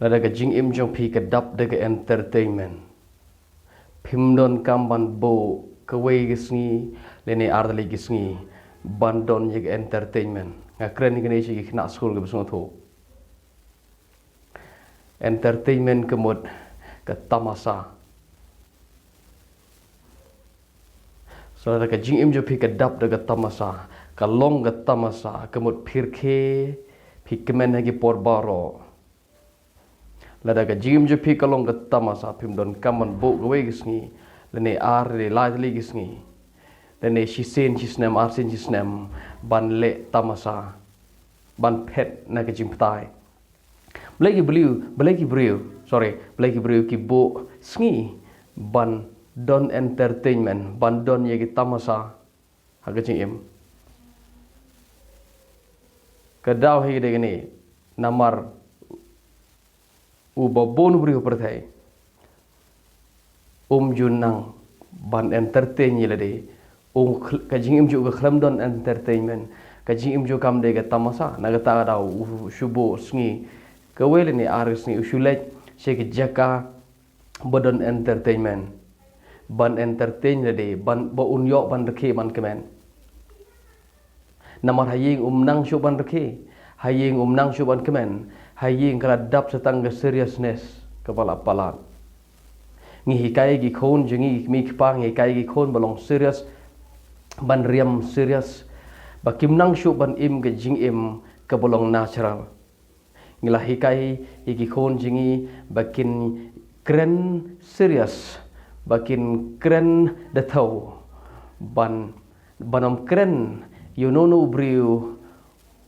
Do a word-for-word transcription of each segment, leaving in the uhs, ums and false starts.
Lada ka jingim jong phi ka dap da ka entertainment, phim don kam ban buh kawei ka sngi lane ar tylli ka sngi ban don ïa ka entertainment. Nga kren ïa kane sha ki khynnah skul kiba sngewthuh. Entertainment ka mut ka tamasa. So lada ka jingim jong phi ka dap da ka tamasa, ka long ka tamasa, ka mut phi rkhie, phi kmen ha ki por baroh. Lada ka jingim jong phi ka long ka tamasa, phim don kam ban buh kawei ka sngi lane ar lane lai tylli ka sngi lane shisien shisnem, arsien shisnem ban leh tamasa, ban phet na ka jingbatai. Balei ki briew, balei ki briew, sorry, balei ki briew ki buh sngi ban don entertainment, ban don ïa ki tamasa ha ka jingim? Ka daw hi ka dei kane, namar uba bun u briew ha pyrthei um ju nang ban entertain ïa lade. Um khl-, ka jingim jong u ka khlem don entertainment. Ka jingim jong u kam dei ka tamasa. Na kata ka daw u shu buh sngi kawei lane ar sngi u shu leit sha ka jaka ba don entertainment, ban entertain lade, ban, ba un ïoh ban rkhie ban kmen. Namar ha ïing um nang shuh ban rkhie, ha ïing um nang shuh ban kmen, ha ïing ka la dap sa tang ka seriousness kaba la palat. Ngi hikai ki khun jong ngi, ki kmie ki kpa, ngi hikai ki khun ba long serious, ban riam serious, ba kim nang shuh ban im ka jingim kaba long natural. Ngi la hikai ïa ki khun jong ngi ba kin kren serious, ba kin kren da thew, ban, ban ym kren ïa uno uno u briew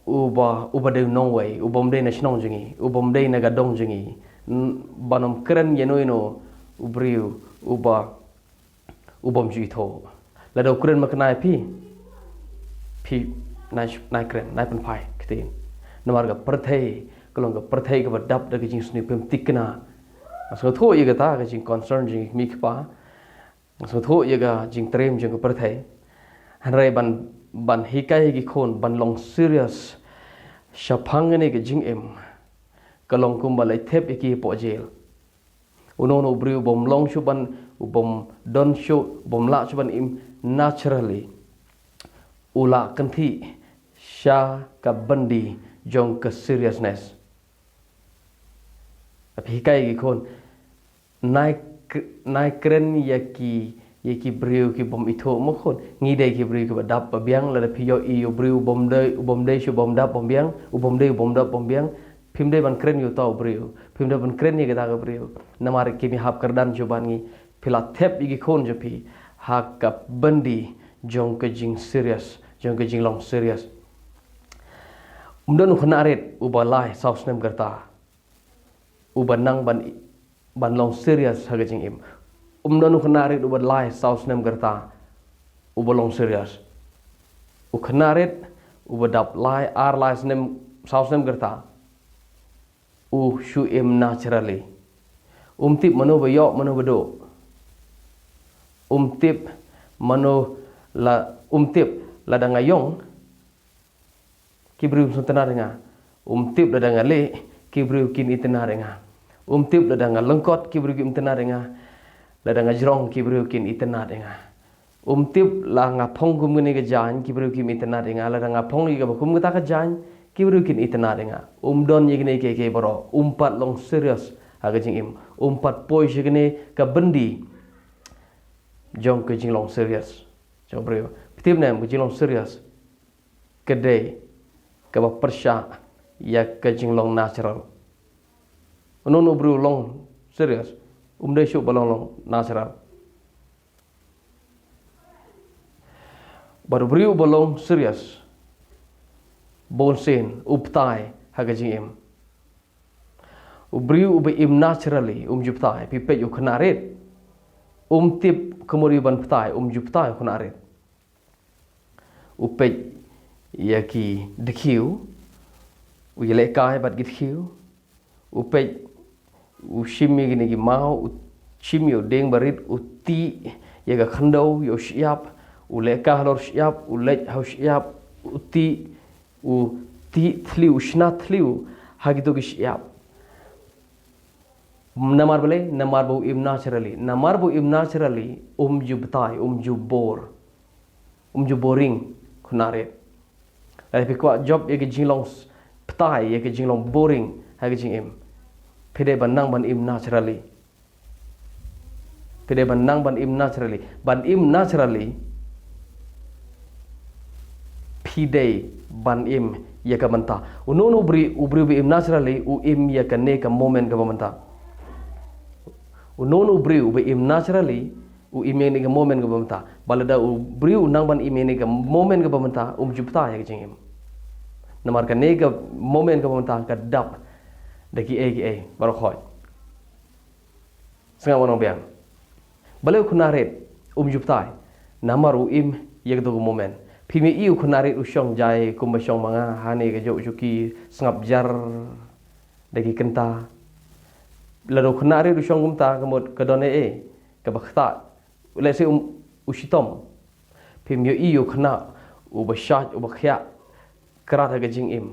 uba, uba dei u nongwei, uba ym dei na shnong jong ngi, uba ym dei na ka dong jong ngi, n-, ban ym kren ïa uno uno u briew uba, uba ym ju ithuh. Lada u kren makna ïa phi, phi nai, nai kren, nai pynphai ktien. Namar ka pyrthei ka long ka pyrthei kaba dap da ka jingsniew, phim thikna. Nga sngewthuh ïa kata ka jingconcern jong ki kmie ki kpa. Nga sngewthuh ïa ka jingtriem jong ka pyrthei. Hynrei ban, ban hikai ïa ki khun ban long serious shaphang kane ka jingim, ka long kumba leit thep ïa ki hapoh jail. Uno uno u briew uba ym long shuh ban, uba ym don shuh, uba ym lah shuh ban im naturally, u la kynthih sha ka byndi jong ka seriousness. Phi hikai ki khun, nai k-, nai kren ïa ki, ïa ki briew ki bym ithuh mo khun. Ngi dei ki briew kiba dap ba biang, lada phi ïohi ïa u briew uba ym dei, uba ym dei shuh, uba ym dap bym biang, uba ym dei, uba ym dap bym biang, phim dei ban kren ïa uta u briew, phim dei ban kren ïa kata ka briew. Namar kim ïahap kyrdan jong u ban ngi, phi la thep ïa ki khun jong phi ha ka byndi jong ka jingserious, jong ka jinglong serious. Um don u khynnah rit uba lai saw snem ka rta uba nang ban, ban long serious ha ka jingim. Um don u khynnah rit uba lai saw snem ka rta uba long serious. U khynnah rit uba dap lai, ar, lai snem, saw snem ka rta, u shu im naturally. Um tip mano ba ïoh, mano ba duh. Um tip mano la, um tip lada nga ïong, ki briew kin sngewtynnad ïa nga. Um tip lada nga lieh, ki briew kin itynnad ïa nga. Um tip lada nga lyngkot, ki briew kin itynnad ïa nga. Lada nga jrong, ki briew kin itynnad ïa nga. Um tip lada nga phong kum kane ka jaiñ, ki briew kim itynnad ïa nga. Lada nga phong ïa kaba kum kata ka jaiñ, ki briew kin itynnad ïa nga. Um don ïa kine kiei kiei baroh, um pat long serious ha ka jingim. Um pat poi sha kane ka byndi jong ka jinglong serious jong u briew. Phi tip ne em, ka jinglong serious ka dei kaba pyrshah ïa ka jinglong natural. Uno uno u briew u long serious, um dei shuh ba long, long natural. Bad u briew uba long serious, bunsien u batai ha ka jingim. U briew uba im naturally, um ju batai. Phi peit u khynnah rit, um tip kumno ban batai, um ju batai u khynnah rit. U peit ïa ki dkhiew, u ïalehkai bad ki dkhiew, u peit, u shim ïa kine ki maw, u shim ïa u dieng barit, u tih ïa ka khyndew ïa u shyiap, u lehkai halor shyiap, u leit ha u shyiap, u tih, u tih thliew, u shna thliew ha kito ki shyiap. Namar balei, namar ba u im naturally. Namar ba u im naturally, um ju bthah, um ju bore. Um ju boring, khynnah rit. Lada phi kwah jop ïa ka jinglong s-, bthah, ïa ka jinglong boring ha ka jingim, phi dei ban nang ban im naturally. Phi dei ban nang ban im naturally. Ban im naturally, phi dei ban im ïa ka mynta. Uno uno u briew, u briew ba im naturally, u im ïa kane ka moment kaba mynta. Uno uno u briew ba im naturally, u im ïa kane ka moment kaba mynta. Bad lada u briew u nang ban im ïa kane ka moment kaba mynta, um ju bthah ïa ka jingim. Namar kane ka moment kaba mynta ka dap da kiei kiei baroh khoit. Sngap, wat nang biang. Balei u khynnah rit um ju bthah? Namar u im ïa kato ka moment. Phim ïohi u khynnah rit u shong jai kumba shong ma nga, hangne ka jong u shu ki sngap jar da ki kynta. Lada u khynnah rit u shong kumta, ka mut ka don ei ei kaba ktah. Let's say, um, u shitom. Phim ïohi u khynnah uba shait, uba khiah krad ha ka jingim,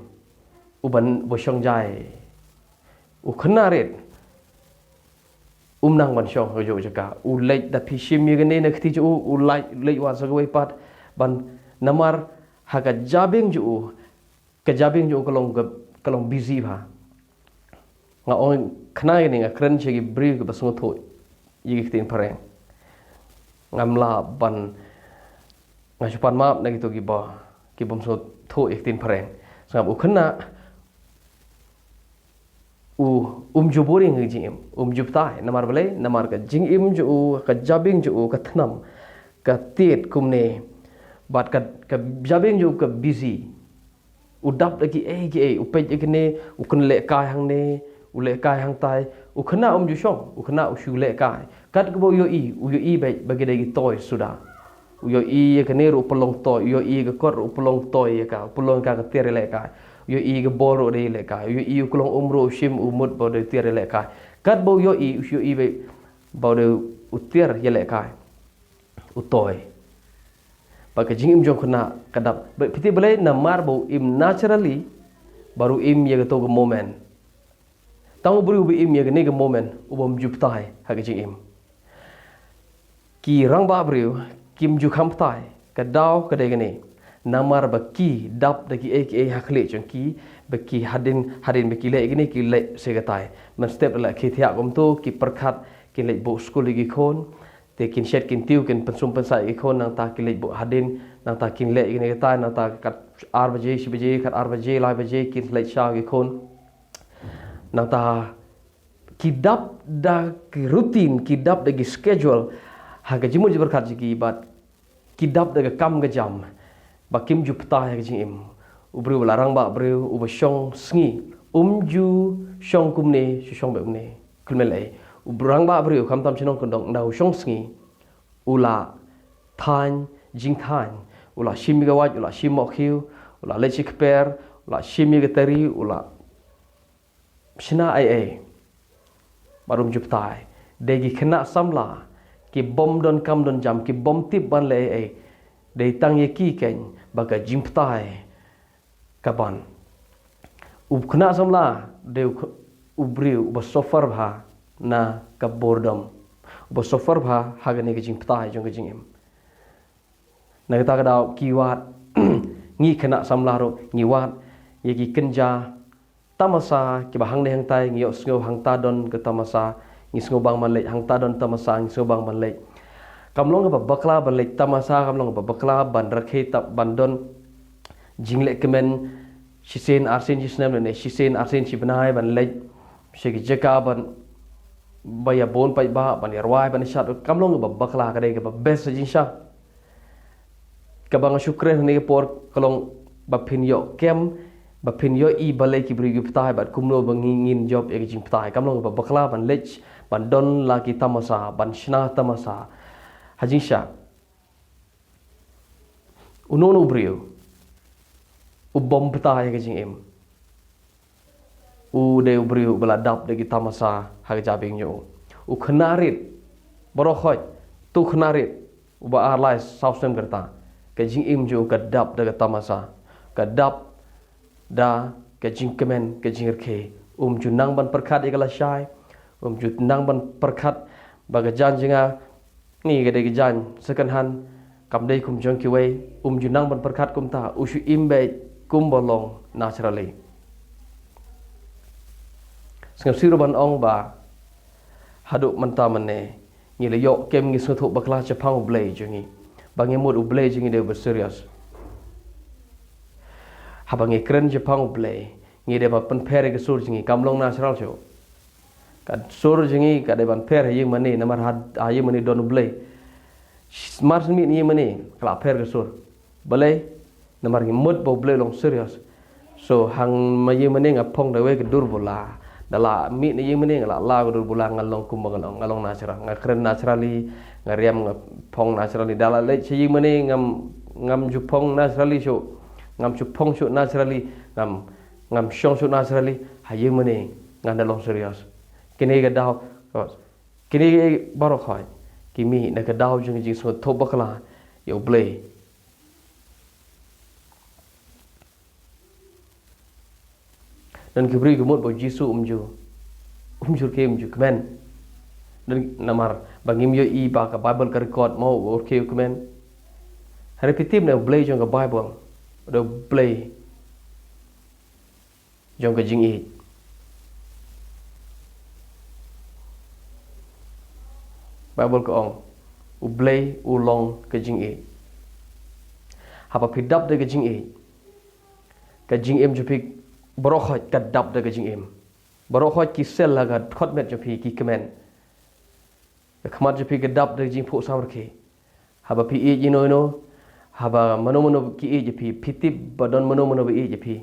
uba, uba shong jai. U khynnah rit um nang ban shong ha ka jong ka jaka. U leit, da phi shim ïa kane na kti jong u, u leit, u leit wan sa kawei pat. Ban, namar ha ka jabieng jong u, ka jabieng jong u ka long, ka, ka long busy bha. Nga ong khana ïa kane, nga kren sha ki briew kiba sngewthuh ïa ki ktien phareng. Ngam lah ban, nga shu pan map na kito kiba, kibym sngewthuh ïa ki ktien phareng. Sngap, u khynnah u, um ju boring ha ka jingim, um ju bthah. Namar balei? Namar ka jingim jong u, ka jabieng jong u, ka thnam, ka tied kumne. Bad ka, ka jabieng jong u ka busy. U dap da kiei kiei, u peit ïa kane, u kynlehkai hangne, u lehkai hangtai. U khynnah um ju shong, u khynnah u shu lehkai. Kat kaba u ïohi, u ïohi beit ba ki dei ki toy suda. U ïohi ïa kane ruh u pynlong toy, u ïohi ïa ka kot ruh u pynlong toy ïa ka, u pynlong ïa ka ka tiar ïalehkai. U ïohi ïa ka bol ruh dei ïalehkai. U ïohi ïa u klong um ruh u shim, u mut ba u dei u tiar ïalehkai. Kat ba u ïohi, u shu ïohi beit ba u dei u tiar ïalehkai, u toy. Bad ka jingim jong u khynnah ka dap. Ba, phi tip balei? Namar ba u im naturally, bad u im ïa kato ka moment. Tang u briew uba im ïa kane ka moment, u bym ju bthah ha ka jingim. Ki rangbah briew kim ju kham bthah, ka daw ka dei kane. Namar ba ki dap da kiei kiei ha khlieh jong ki, ba ki hadien, hadien ba ki leh ïa kane, ki leh sa katai. Mynstep la ki thiah kumto, ki pyrkhat, kin leit buh skul ïa ki khun. Te kin shet kin tiew, kin pynsum pynsah ïa ki khun, nangta kin leit buh hadien, nangta kin leh ïa kane katai, nangta kat ar baje, shi baje, kat ar baje, lai baje, kin leit sha ïa ki khun. Nangta ki dap da ki routine, ki dap da ki schedule ha ka jingmut jingpyrkhat jong ki, bad ki dap da ka kam ka jam, ba kim ju bthah ha ka jingim. U briew uba la rangbah briew, uba shong sngi, um ju shong kumne, shu shong beit kumne. Khlem lei, u rangbah briew, khamtam shnong kyndong, ynda u shong sngi, u la thaiñ jingthaiñ, u la shim ïa ka wait, u la shim mohkhiew, u la leit sha kper, u la shim ïa ka tari, u la shna ei ei. Bad um ju bthah. Dei ki khynnah samla, ki bym don kam don jam, ki bym tip ban leh ei ei. Dei tang ïa ki keiñ ba ka jingbthah ka ban. U khynnah samla dei u, u briew uba suffer bha na ka boredom, uba suffer bha ha kane ka jingbthah jong ka jingim. Na kata ka daw ki wad, ngi khynnah samla ruh ngi wad ïa ki kynja tamasa kiba hangne hangtai, ngi ïohsngew hangta don ka tamasa, ngi sngewbang ban leit, hangta don tamasa, ngi sngewbang ban leit. Kam long kaba bakla ban leit tamasa, kam long kaba bakla ban rakhe, tap ban don jingleh kmen shisien arsien shisnem ne shisien arsien shibnai ban leit sha ki jaka ban, ba ïa bun paidbah, ban ïa rwai, ban ïa shad, kam long kaba bakla, ka dei kaba best jingshisha. Kaba nga shu kren ha kane ka por ka long ba phin ïoh kem, ba phin ïohi balei ki briew ki bthah bad kumno ba ngi ngin jop ïa ka jingbthah. Kam long kaba bakla ban leit, ban don la ki tamasa, ban shna tamasa. Ha jingshisha, uno uno u briew u bym bthah ïa ka jingim, u dei u briew uba la dap da ki tamasa ha ka jabieng jong u. U khynnah rit baroh khoit, uto u khynnah rit uba ar lai saw snem ka rta, ka jingim jong u ka dap da ka tamasa, ka dap da ka jingkmen, ka jingrkhie. Um ju nang ban pyrkhat ïa ka lashai, Um ju nang ban pyrkhat ba ka jaiñ jong nga, ni ka dei ka jaiñ second hand, kam dei kum jong kiwei, um ju nang ban pyrkhat kumta, u shu im beit kumba long naturally. Sngewsih ruh ban ong ba haduh mynta mynne ngi la ïoh kem ngi sngewthuh bakla shaphang U Blei jong ngi, ba ngi mut U Blei jong ngi dei uba serious. Haba ngi kren shaphang U Blei, ngi dei ban pynpher ïa ka sur jong ngi, kam long natural shuh. Ka sur jong ngi ka dei ban pher ha ïing mane, namar ha, ha ïing mane don U Blei. Mar shu mih na ïing mane ka la pher ka sur. Balei? Namar ngi mut ba U Blei u long serious. So hangta ïing mane nga phong da kawei ka dur bula, da la mih na ïing mane nga la lah ka dur bula, nga long kumba nga long, nga long natural, nga kren naturally, nga riam nga phong naturally. Da la leit sha ïing mane ngam, ngam ju phong naturally shuh, ngam ju phong shuh naturally, ngam, ngam shong shuh naturally. Ha ïing mane ngan da long serious. Kine ki daw, kine baroh khoit ki mih na ka daw jong ka jingsngewthuh bakla ïa U Blei. Don ki briew ki mut ba U Jisu um ju, um ju rkhie, um ju kmen. Don, namar ba ngim ïohi ba ka Bible ka record mo ba u rkhie u kmen. Hynrei phi tip ne, U Blei jong ka Bible u dei U Blei jong ka jingïeit. Bible ka ong U Blei u long ka jingïeit. Haba phi dap da ka jingïeit, ka jingim jong phi baroh khoit ka dap da ka jingim. Baroh khoit ki cell ha ka khot met jong phi ki kmen. Ka khmat jong phi ka dap da ka jingphuh samrkhie. Haba phi ïeit ïano ïano, haba mano mano ki ïeit ïa phi, phi tip ba don mano mano ba ïeit ïa phi,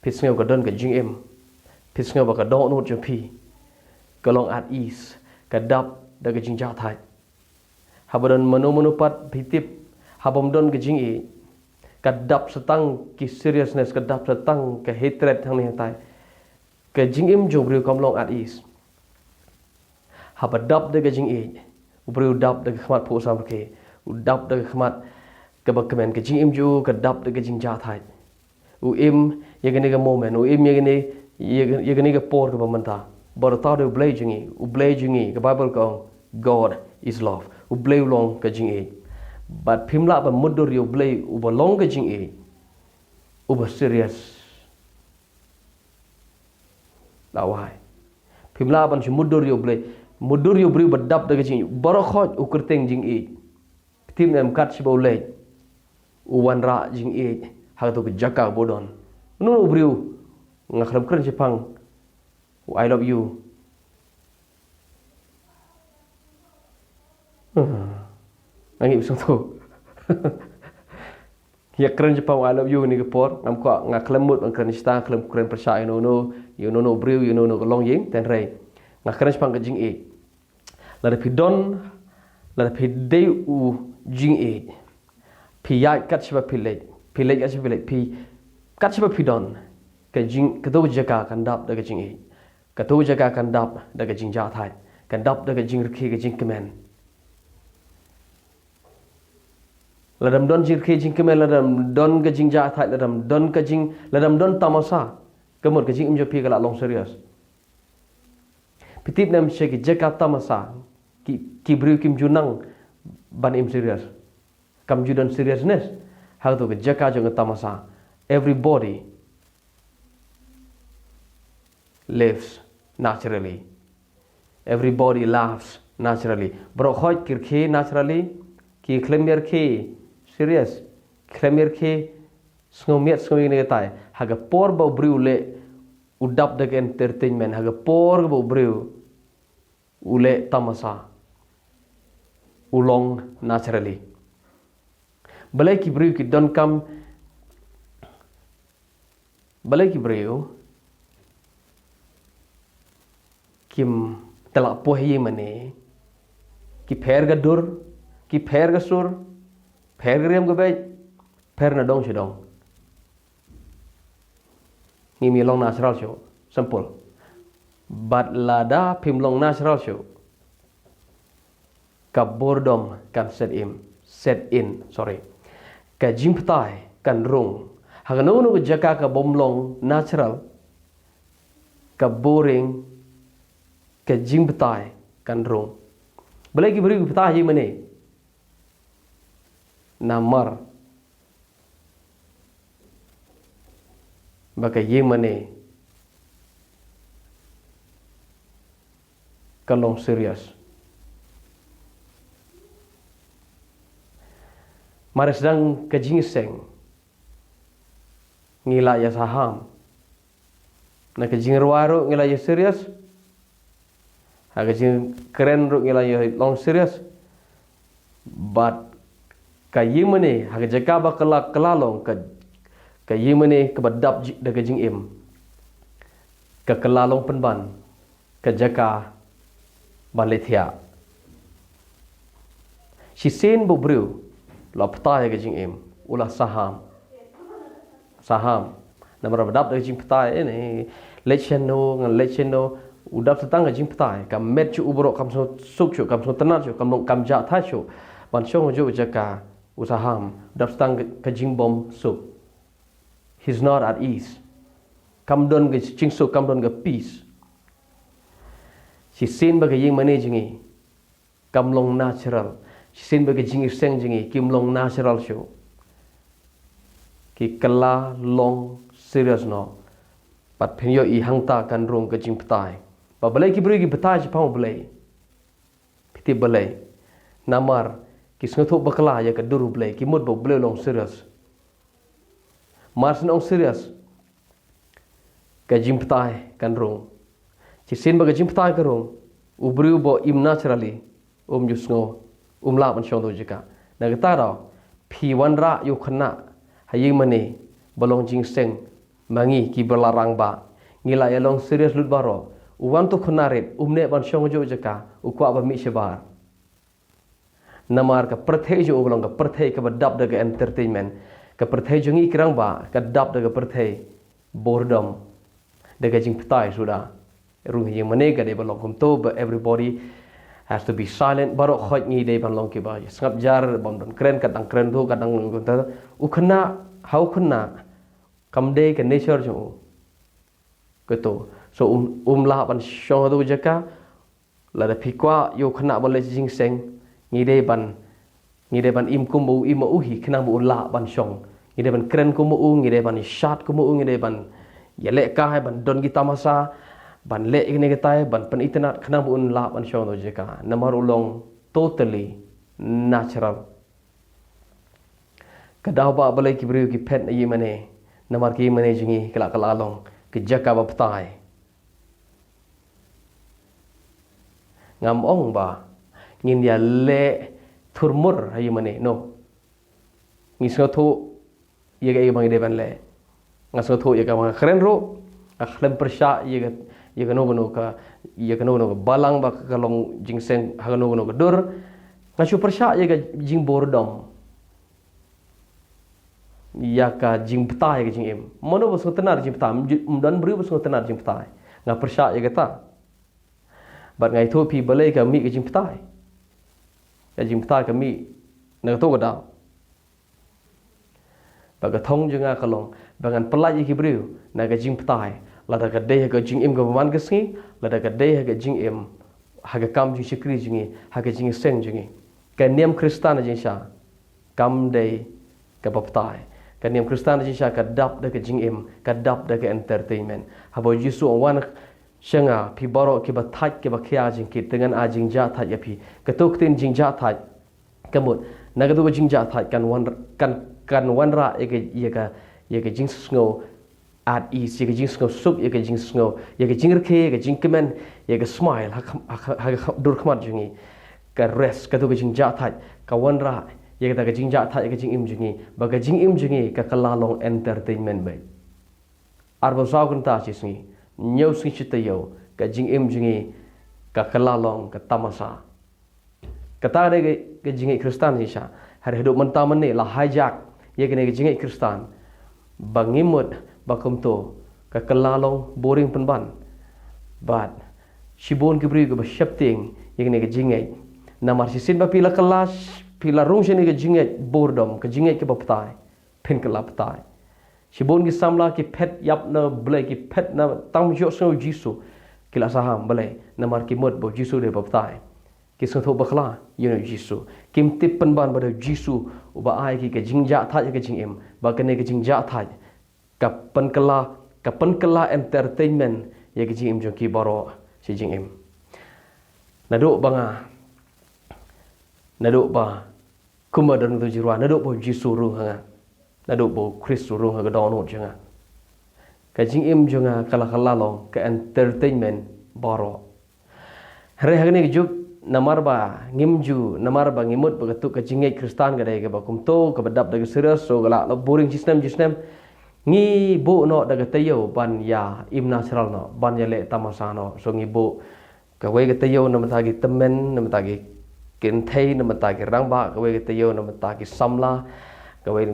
phi sngew ka don ka jingim. Phi sngew ba ka dohnud jong phi ka long at ease, ka dap da ka jingjahthait. Haba don mano mano pat, phi tip, haba ym don ka jingïeit, ka dap sa tang ki seriousness, ka dap sa tang ka hatred hangne hangtai. Ka jingim jong u briew kam long at ease. Haba dap da ka jingïeit, u briew u dap da ka khmat phuh samrkhie, u dap da ka khmat kaba kmen. Ka jingim jong u ka dap da ka jingjahthait. U im ïa kane ka moment, u im ïa kane, ïa ka, ïa kane ka por kaba mynta. Ba uta u dei U Blei jong ngi, U Blei jong ngi, ka Bible ka ong, God is love. U Blei u long ka jingïeit. Bad phim lah ban mutdur ïa U Blei uba long ka jingïeit, uba serious. Lawei. Phim lah ban shu mutdur ïa U Blei. Mutdur ïa u briew ba dap da ka jingïeit. Baroh khoit u kyrteng jingïeit. Phi tip ne em, kat shaba u leit, u wanrah jingïeit ha kato ka jaka ba u don. Uno u briew, nga khlem kren shaphang u I love you. Hmm. Nga ngeit ba sngewthuh. Ïa kren shaphang u I love you kane ka por, ngam kwah, nga khlem mut ban kren shata, khlem kren pyrshah ïa uno uno, ïa uno uno u briew, ïa uno uno ka longïing, hynrei nga kren shaphang ka jingïeit. Lada phi don, lada phi dei u jingïeit, phi ïaid kat shaba phi leit, phi leit kat shaba phi leit, phi, kat shaba phi don, ka jing, kato ka jaka kan dap da ka jingïeit. Kato ka jaka kan dap da ka jingjahthait, kan dap da ka jingrkhie, ka jingkmen. Lada ym don jingrkhie jingkmen, lada ym don ka jingjahthait, lada ym don ka jing, lada ym don tamasa, ka mut ka jingim jong phi ka la long serious. Phi tip ne em, sha ki jaka tamasa, ki, ki briew kim ju nang ban im serious. Kam ju don seriousness ha kato ka jaka jong ka tamasa. Everybody lives naturally. Everybody laughs naturally. Baroh khoit ki rkhie naturally, ki khlem ïa rkhie serious, khlem ïa rkhie sngewmiat sngewïing ne katai. Ha ka por ba u briew u leh, u dap da ka entertainment, ha ka por ba u briew u leh tamasa, u long naturally. Balei ki briew ki donkam, balei ki briew kim, te la poi ha ïing mane, ki pher ka dur, ki pher ka sur, pher ka riam ka beit, pher na dong sha dong. Ngim ïa long natural shuh. Simple. Bad lada phim long natural shuh, ka boredom kan set in, set in, sorry. Ka jingpyrthei kan rung. Ha kano kano ka jaka ka bym long natural, ka boring ka jingbatai kan rung. Balei ki briew ki batai ïa mane? Namar ba ka ïing mane ka long serious. Mar sdang ka jingseng ngi la ïa saham. Na ka jingrwai ruh ngi la ïa serious. Ha ka jingkren ruh ngi la ïa long serious. Bad ka ïing mane, ha ka jaka ba ka la, ka la long, ka, ka ïing mane kaba dap ji-, da ka jingim, ka, ka la long pynban ka jaka ban leh thiah. Shisien ba u briew u la batai ïa ka jingim, u la saham. Saham. Namar ba dap da ka jingbatai, eh, ne, leit shano, ngan leit shano, u dap tang ka jingbatai, ka met shuh u baroh, kam sngewsuk shuh, kam sngewtynnad shuh, kam long, kam jah thait shuh ban shong ha kajuh ka jaka, u saham, u dap tang ka, ka jingbymsuk. He's not at ease. Kam don ka jingsuk, kam don ka peace. Shisien ba ka ïing mane jong ngi kam long natural. Shisien ba ka jingïaseng jong ngi kim long natural shuh, ki kylla long serious noh. Bad phin ïohi hangta kan rung ka jingbatai. Ba balei ki briew ki batai shaphang U Blei? Phi tip balei? Namar ki sngewthuh bakla ïa ka dur U Blei, ki mut ba U Blei u long serious. Mar shu ong serious, ka jingbatai kan rung. Shisien ba ka jingbatai ka rung, u briew ba im naturally, um ju sngew, um lah ban shong ha kajuh ka jaka. Na kata daw, phi wanrah ïa u khynnah ha ïing mane ba long jingseng, ma ngi kiba la rangbah, ngi la ïa long serious lut baroh. U wan uto u khynnah rit, um neh ban shong ha kajuh ka jaka, u kwah ban mih shabar. Namar ka pyrthei jong u ka long ka pyrthei kaba dap da ka entertainment. Ka pyrthei jong ngi ki rangbah ka dap da ka pyrthei boredom, da ka jingbatai suda. Rung ha ïing mane ka dei ban long kumto, ba everybody has to be silent. Baroh khoit ngi dei ban long kiba sngap jar, bym don kren, kat dang kren tu, kat dang kumta. U khynnah, ha u khynnah, kam dei ka nature jong u kato. So um, um lah ban shong ha kato ka jaka. Lada phi kwah ïa u khynnah ban leh jingseng, ngi dei ban, ngi dei ban im kum u im ma u hi, khnang ba u lah ban shong. Ngi dei ban kren kum u, ngi dei ban shad kum u, ngi dei ban ïalehkai, ban don ki tamasa, ban leh kine kitai, ban pynitynnad, khnang ba un lah ban shong ha kato ka jaka. Namar u long totally natural. Ka daw ba balei ki briew ki phet na ïing mane, namar ka ïing mane jong ngi ka la, ka la long ka jaka ba batai. Ngam ong ba ngin ïaleh thurmur ha ïing mane, no. Ngi sngewthuh ïa kaei ba ngi dei ban leh. Nga sngewthuh ïa kaba nga kren ruh, nga khlem pyrshah ïa ka, ïa kano kano ka, ïa kano kano ka balang ba ka long jingseng ha kano kano ka dur. Nga shu pyrshah ïa ka jingboredom, ïa ka jingbatai ïa ka jingim. Mano ba sngewtynnad jingbatai? Ym ju-, ym don briew ba sngewtynnad jingbatai. Nga pyrshah ïa kata. Bad nga ïathuh phi balei ka mih ka jingbatai. Ka jingbatai ka mih na kato ka daw. Ba ka thong jong nga ka long ba ngan pyllait ïa ki briew na ka jingbatai, lada ka dei ha ka jingim kaba man ka sngi, lada ka dei ha ka jingim, ha ka kam jingshakri jong ngi, ha ka jingseng jong ngi. Ka niam Khristan jingshisha kam dei kaba batai. Ka niam Khristan jingshisha ka dap da ka jingim, ka dap da ka entertainment. Haba U Jisu u wan sha nga, phi baroh kiba thait, kiba khia jingkit, te ngan ai jingjahthait ïa phi. Kato ka ktien jingjahthait, ka mut, na kato ka jingjahthait kan wan, kan, kan wanrah ïa ka, ïa ka, ïa ka jingsngew at ease, ïa ka jingsngew suk, ïa ka jingsngew, ïa ka jingrkhie, ïa ka jingkmen, ïa ka smile ha kham-, ha, ha, ha dur khmat jong ngi. Ka rest, kato ka jingjahthait ka wanrah ïa kata ka jingjahthait ïa ka jingim jong ngi. Ba ka jingim jong ngi ka, ka la long entertainment beit. Arphew saw kynta shi sngi, hynñiew sngi shi taïew, ka jingim jong ngi ka, ka la long ka tamasa. Kata ka dei ka, ka jingngeit Khristan jingshisha. Hynrei haduh mynta mynne la hijack ïa kane ka jingngeit Khristan, ba ngi mut ba kumto, ka, ka la long boring pynban. Bad shibun ki briew kiba sheptieng ïa kane ka jingngeit. Namar shisien ba phi la kylla, phi la rung sha kane ka jingngeit boredom, ka jingngeit kaba batai, phin kylla batai. Shibun ki samla ki phet ïap na U Blei, ki phet na tang ïohsngew U Jisu. Ki la saham, balei? Namar ki mut ba u Jisu dei ba bthai. Ki sngewthuh bakla ïa u Jisu. Kim tip pynban ba dei u Jisu uba ai ki ka jingjahthait ha ka jingim. Ba kane ka jingjahthait ka pynkylla, ka pynkylla entertainment ïa ka jingim jong ki baroh shi jingim. Naduh ba nga, naduh ba kumba don tu jingruh, naduh ba u Jisu rung ha nga, naduh ba u Khrist rung ha ka dohnud jong nga, ka jingim jong nga ka la kylla long ka entertainment baroh. Hynrei ha kane ka juk, namar ba ngim ju, namar ba ngi mut ba katto ka jingngeit Khristan ka dei kaba kumto, kaba dap da ka serious, so ka la, la boring shisnem shisnem. Ngi buh noh da ka taïew ban ïa im natural noh, ban ïa leh tamasa noh. So ngi buh kawei ka taïew na bynta ki tymmen, na bynta ki kynthei, na bynta ki rangbah, kawei ka taïew na bynta ki samla, kawei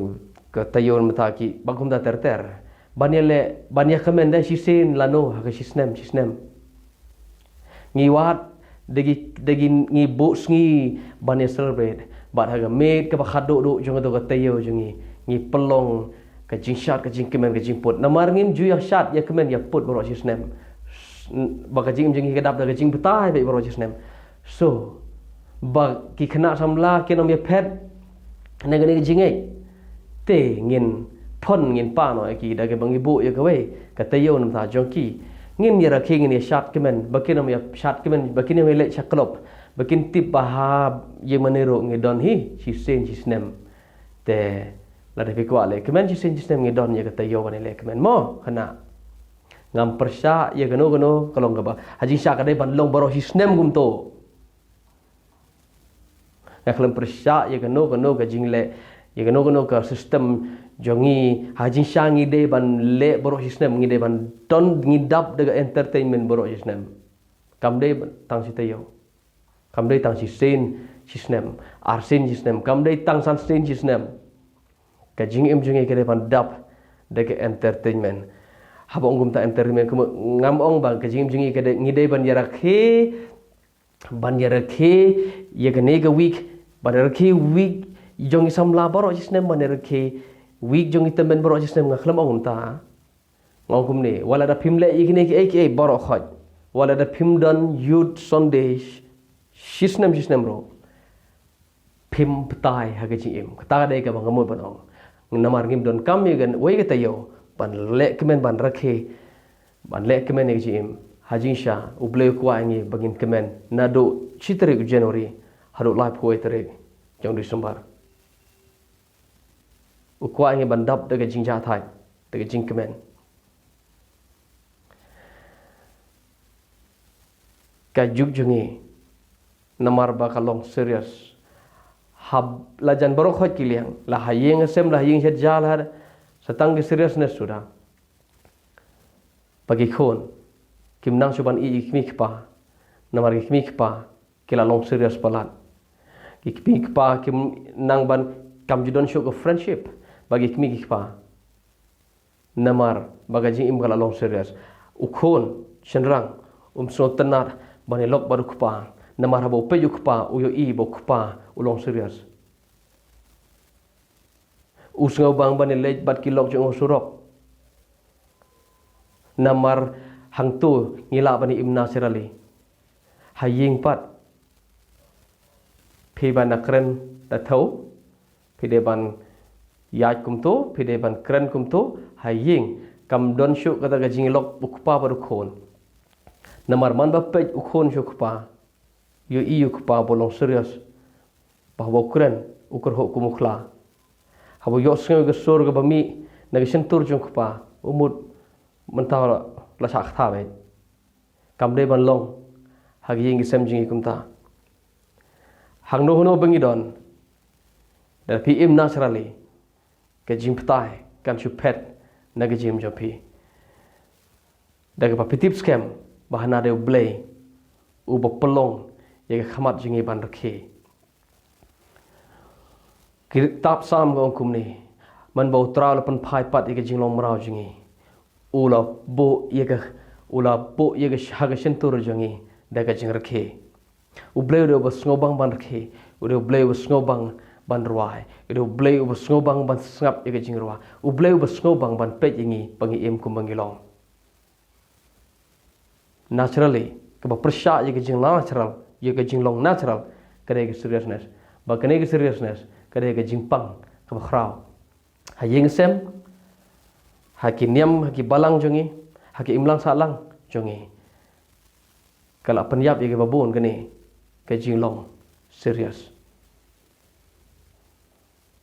ka taïew na bynta ki, ba kumta ter ter. Ban ïa leh, ban ïa kmen da shisien lano ha ka shisnem shisnem. Ngi wad da ki, da ki, ngi buh sngi ban ïa celebrate. Bad ha ka miet kaba khadduh duh jong kato ka taïew jong ngi, ngi pynlong ka jingshad, ka jingkmen, ka jingput. Namar ngim ju ïa shad, ïa kmen, ïa put baroh shisnem. Ba ka jingim jong ngi ka dap da ka jingbthai beit baroh shisnem. So ba ki khynnah samla kin ym ïa phet na kane ka jingngeit, te ngin pynngin pah noh ïa ki da kaba ngi buh ïa kawei ka taïew na bynta jong ki. Ngin ïa rakhe, ngin ïa shad kmen, ba kin ym ïa shad kmen, ba kin ym ïa leit sha club, ba kin tip ba ha ïing mane ruh ngi don hi shisien shisnem. Te lada phi kwah leh kmen shisien shisnem, ngi don ïa ka taïew ban ïa leh kmen mo, khynnah. Ngam pyrshah ïa kano kano ka long kaba ha jingshah ka dei ban long baroh shisnem kumto. Nga khlem pyrshah ïa kano kano ka jingleh, ïa kano kano ka system jong ngi. Ha jingshah ngi dei ban leh baroh shisnem, ngi dei ban don, ngi dap da ka entertainment baroh shisnem. Kam dei tang shi taïew, kam dei tang shisien shisnem, arsien shisnem, kam dei tang sansien shisnem. Ka jingim jong ngi ka dei ban dap da ka entertainment. Haba ong kumta entertainment, kumno ngam ong ba ka jingim jong ngi ka dei, ngi dei ban ïa rakhe, ban ïa rakhe ïa kane ka week, ban ïa rakhe week jong ki samla baroh shisnem, ban ïa rakhe week jong ki tymmen baroh shisnem, nga khlem ong kumta. Nga ong kumne, wat lada phim leh ïa kine kiei kiei baroh khoit, wat lada phim don Youth Sunday shisnem shisnem ruh, phim bthai ha ka jingim. Kata ka dei kaba nga mut ban ong. Namar ngim donkam ïa kawei ka taïew ban leh kmen, ban rakhe, ban leh kmen ïa ka jingim. Ha jingshah U Blei u kwah ïa ngi ba ngin kmen naduh shi tarik u January haduh laiphew wei tarik jong December. U kwah ïa ngi ban dap da ka jingjahthait, da ka jingkmen. Ka juk jong ngi, namar ba ka long serious. Haba la jan baroh khoit ki liang, la ha ïing ha sem, la ha ïing shet ja, la ha, sa tang ki seriousness suda. Ba ki khun kim nang shuh ban ïeit ïa ki kmie ki kpa, namar ki kmie ki kpa ki la long serious palat. Ki kmie ki kpa kim nang ban, kam ju don shuh ka friendship bad ki kmie ki kpa. Namar ba ka jingim ka la long serious. U khun shynrang um sngewtynnad ban ïalok bad u kpa. Namar haba u peit u kpa, u ïohi ba u kpa u long serious. U sngewbang ban ïaleit bad ki lok jong u surok. Namar hangto ngi lah ban im naturally. Ha ïing pat, phi ban ïakren da thew, phi dei ban ïaid kumto, phi dei ban kren kumto. Ha ïing kam don shuh kata ka jingïalok u kpa bad u khun. Namar man ba peit u khun sha u kpa, ïohi u kpa ba u long serious, ba haba u kren u kyrhuh kum u khla. Haba u ïohsngew ïa ka sur kaba mih na ka shyntur jong u kpa, u mut mynta la shah kata beit. Kam dei ban long ha ka ïing ka sem jong ngi kumta. Hangno hangno ba ngi don, lada phi im naturally, ka jingbthai kan shu phet na ka jingim jong phi. Da kaba phi tip skhem ba hana dei U Blei uba pynlong ïa ka khmat jong ngi ban rakhe. Ki kitab Salm ka ong kumne, man ba U Trai u la pynphai pat ïa ka jinglong mraw jong ngi, u la buh ïa ka, u la buh ïa ka ha ka shyntur jong ngi da ka jingrakhe. U Blei u dei uba sngewbang ban rakhe, u dei U Blei uba sngewbang ban rwai, u dei U Blei uba sngewbang ban sngap ïa ka jingrwai, U Blei uba sngewbang ban peit ïa ngi ba ngi im kumba ngi long. naturally, kaba pyrshah ïa ka jingnatural, ïa ka jinglong natural, ka dei ka seriousness. Ba kane ka seriousness ka dei ka jingpang kaba khraw ha ïing sem, ha ki niam, ha ki balang jong ngi, ha ki imlang sahlang jong ngi. Ka la pynïap ïa kiba bun kane ka jinglong serious.